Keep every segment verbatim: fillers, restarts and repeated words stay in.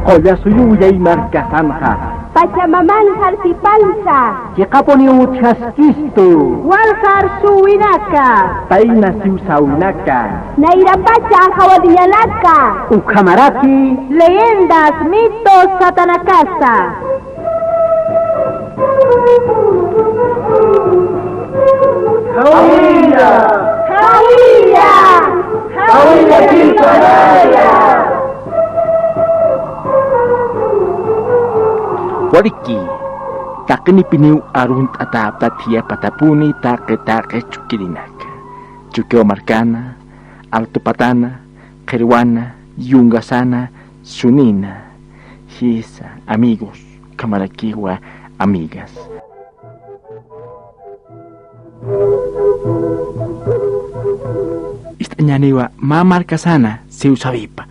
Qullasuyu willay markasanxa. Pachamaman jarsipansa. Chiqapuniw utjaskistu. Waljar suwinaka. Payna siwsawinaka. Nayrapacha jawadiñanaka. Ukhamaraki. Leyendas, mitos satanakasa. Jawilla. Jawilla. Jawilla, jawilla. Waliki, taqinipiniw arunt'atäpta thiyapatapuni taqi taqi ch'ukirinaka. Chukiwa markana, Altupatana, Qhirwana, Yungasana, Sunina, jisa, amigos, ukhamarakiwa amigas. Ist'añäniwa mä markasana siwsawipa.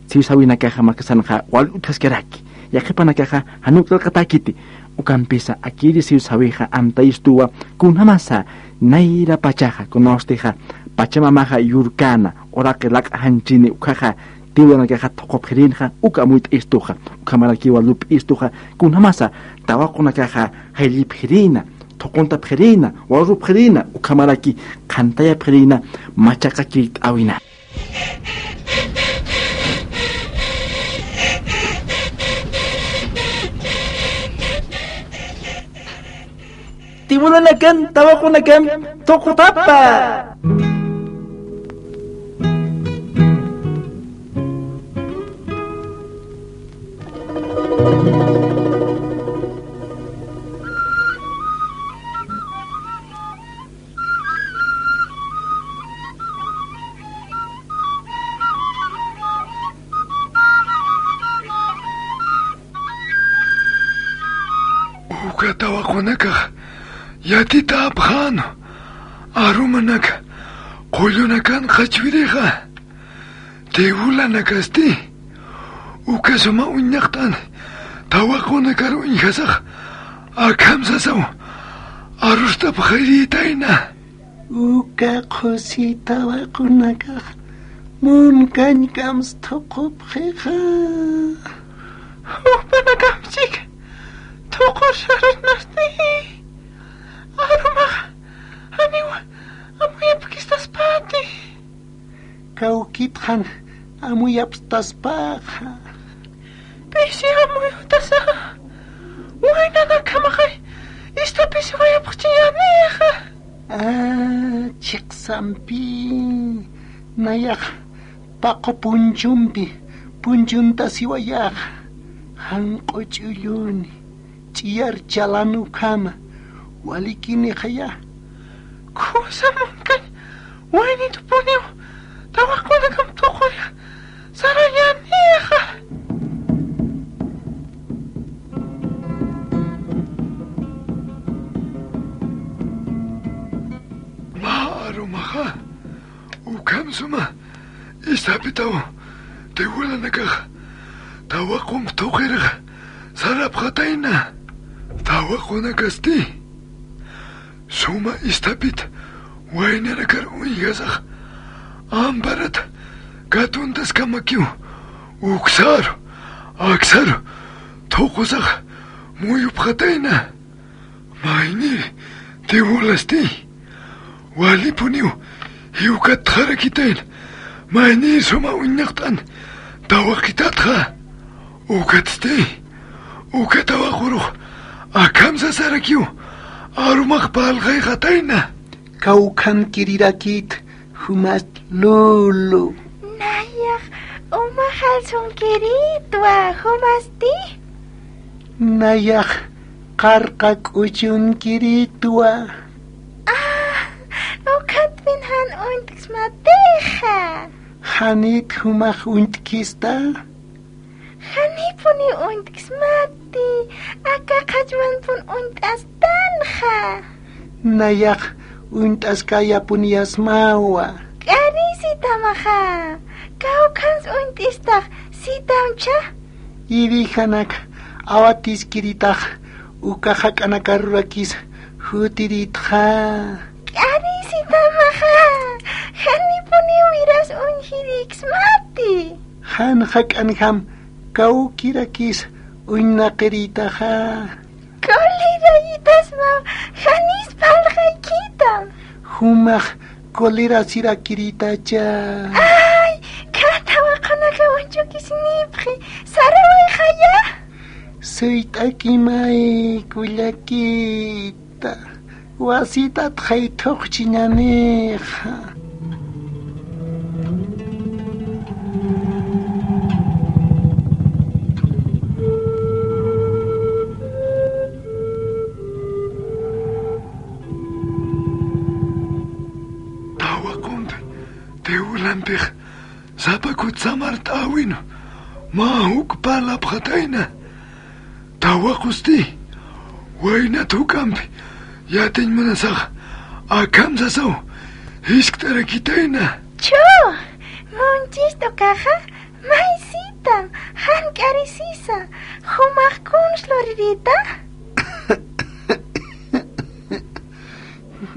Siwsawinakaxa markasanxa wal utjaskaraki. Yaqhipanakaxa janiw qillqatäkiti. Ukampisa akiri siwsawixa amtayistuwa kunjamasa nayra pachaxa, kunawstixa pachamamaxa yurkäna, uraqi laq'a janchini ukhaxa tiwlanakaxa thuqupxirinxa, uka amuyt'istuxa, ukhamarakiwa lup'istuxa, kunjamasa tawaqunakaxa jayllipxirïna, thuquntapxirïna, warupxirïna, ukhamaraki qhantayapxirïna, machaqa killt'äwina. Tiwlanakan, tawaqunakan, thuqutapa. Uka tawaqunakax yatitäpxäna, arumanaka qullunakan qhachwirixa. Tiwlanakasti, uka suma uñaqt'an tawaqunakar uñjasax akham sasaw arustapxirïtayna. Uka qhusi tawaqunakax munkañkamsa thuqupxixa. Jupanakampis chika thuqur sarnasti. Arumaxa janiw amuyapkistaspati. Kawkitxa jan amuyapstaspaxa. Pisi amuy utasa. Waynanakjamaxay istapisiwayapxchiyänixa. A, chiqsampi. Nayax paqu punchumpi punchuntasiwayaxa. Janq'u ch'ulluni. Ch'iyar chalan ukhama, walikinixaya. Khusa munkañ waynitupuniw tawaqunakam thuquya sarañänixa. Mä arumaxa ukham suma istapitaw tiwlanakax tawaqump thuqirix sarapxatayna. Tawaqunakasti suma istapit waynanakar uñjasax amparat katuntaskamakiw uksaru aksaru thuqusax muyupxatayna. Maynir tiwulasti, walipuniw jiwkatxarakitayna, maynir suma uñaqt'an tawaqitatxa, ukatsti, uka tawaqurux akham sasarakiw arumax parlxayxatayna. Kawkhankirirakit, jumast Lulu. Nayax umax alsunkiritwa, jumasti. Nayax qarqa k'uchunkiritwa. Ah, ukhatpin jan uñt'ksmatixa. Janit jumax uñt'kista. Janipuniw uñt'ksmati, aka qhachwanpun uñt'astanxa. Nayax uñt'askayapun yasmawa. K'ari sitamaxa, kawkhans uñt'istax sitamcha. Irijanak awatiskiritax uka jak'anakarurakis jutiritxa. K'ari sitamaxa, janipuniw miras uñjiriksmati. Jan jak'anjam Kawkirakis uñnaqirïtaxa. Colerayitasmaw, janis parlxaykitam. Jumax colerasirakirïtacha. Ay, khatawa qunaka uñchukisnipxi, sarawayxaya. Suyt'akimay kullakita. Wasitat jaythuqchiñanixa. Tawaqumpi tiwulampix sapa kutsamart'äwin mä juk parlapxatayna. Tawaqusti waynat juk'ampi yatiñ munasax akham sasaw jiskt'arakitayna. Chhu, munchist ukaxa, maysitam, jan k'arisisa, jumax kuns lurirïta.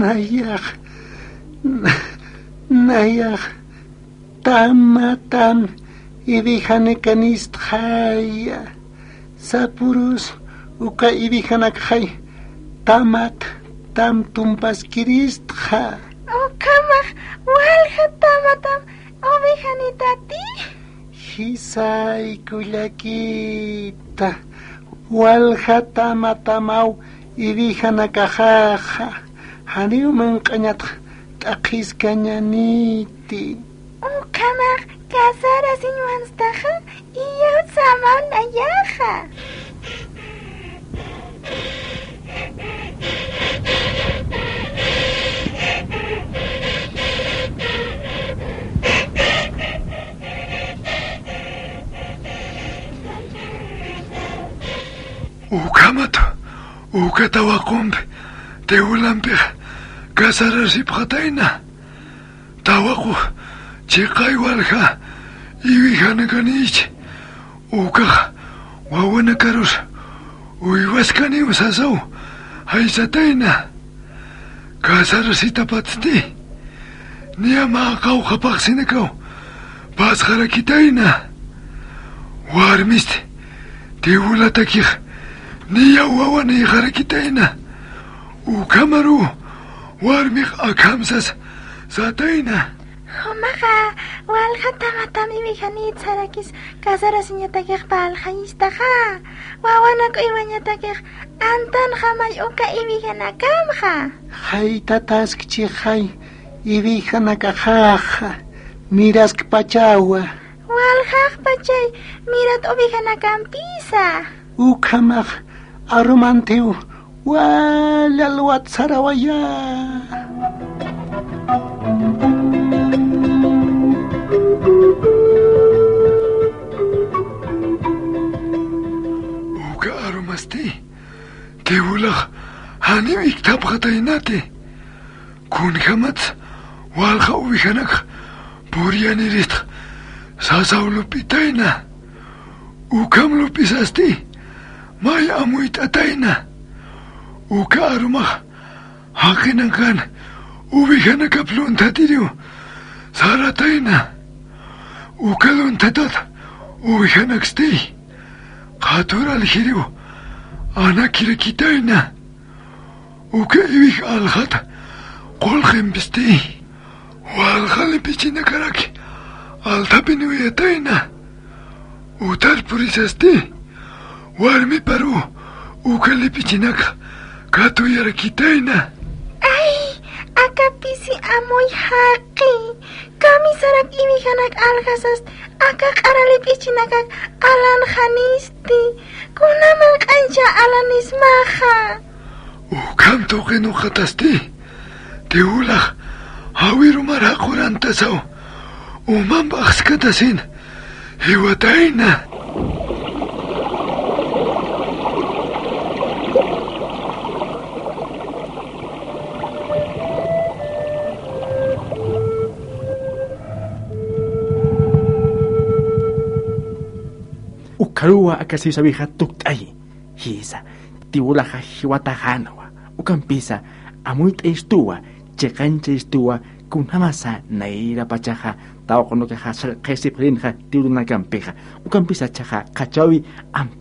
Nayax, nayax, tamatam iwijankanistxaya. Sapürus uka iwijanakxay tamat tam tumpaskiristxa. Ukhamax walja tamatam iwijanïtati. Jisay kullakita, walja tamatamaw iwijanakaxaxa, janiw manq'añatx t'aqhiskañaniti. Ukhamax casarasiñwanstaxa, iyawsamaw nayaxa. Ukhamat, uka tawaqumpi tiwulampixa casarasipxatayna. Tawaqux chiqay walja iwijankanïchi, ukax wawanakarus uywaskaniw sasaw jaysatayna. Casarasitapatsti niya mä qawqha phaxsinakaw pasxarakitayna. Warmisti tiwulatakix niya wawanïxarakitayna. Ukhamaruw warmix akham sas satayna. Jumaxa walja tamatam iwijanït sarakis casarasiñatakix parlxayistaxa, wawanak uywañatakix antanxamay uka iwijanakamxa. Jaytataskchixay iwijanakaxaxa, miraskpachawa. Waljaxpachay mirat iwijanakampisa. Ukhamax arumantiw wallal watsarawaya. Uka arumasti tiwulax janiw ikthapxataynati. Kunjämatsa walja uwijanakxa puriyaniristx sasaw lup'itayna. Ukham lup'isasti may amuyt'atayna. Uka arumax jaqinankan uwijanakap lunthatiriw saratayna. Uka lunthatat uwijanaksti qhatur aljiriw anakirakitayna. Uka iwij aljat qullqimpisti walja lip'ichinakaraki althapiniw yatayna. Utar purisasti warmiparuw uka lip'ichinakxa katuyarakitayna. Ay, aka pisi amuy jaqi, kamisarak iwijanak aljasasti aka q'ara lip'ichinakak alanxanisti, kuna manq'añcha alanismaxa. Ukham tuqin uqatasti tiwulax jawirumar jaqurantasaw umamp axskatasin jiwatayna. Ukharuwa aka sisawixa tukt'ayi. Jisa, tiwulaxa jiwataxänwa. Ukampisa amuyt'ayistuwa, chiqañchayistuwa, Kunjamasa nayrapachaxa tawq'unukaxa sarqisipxirinxa tiwlanakampixa, ukampisa chaxa qhachawi amta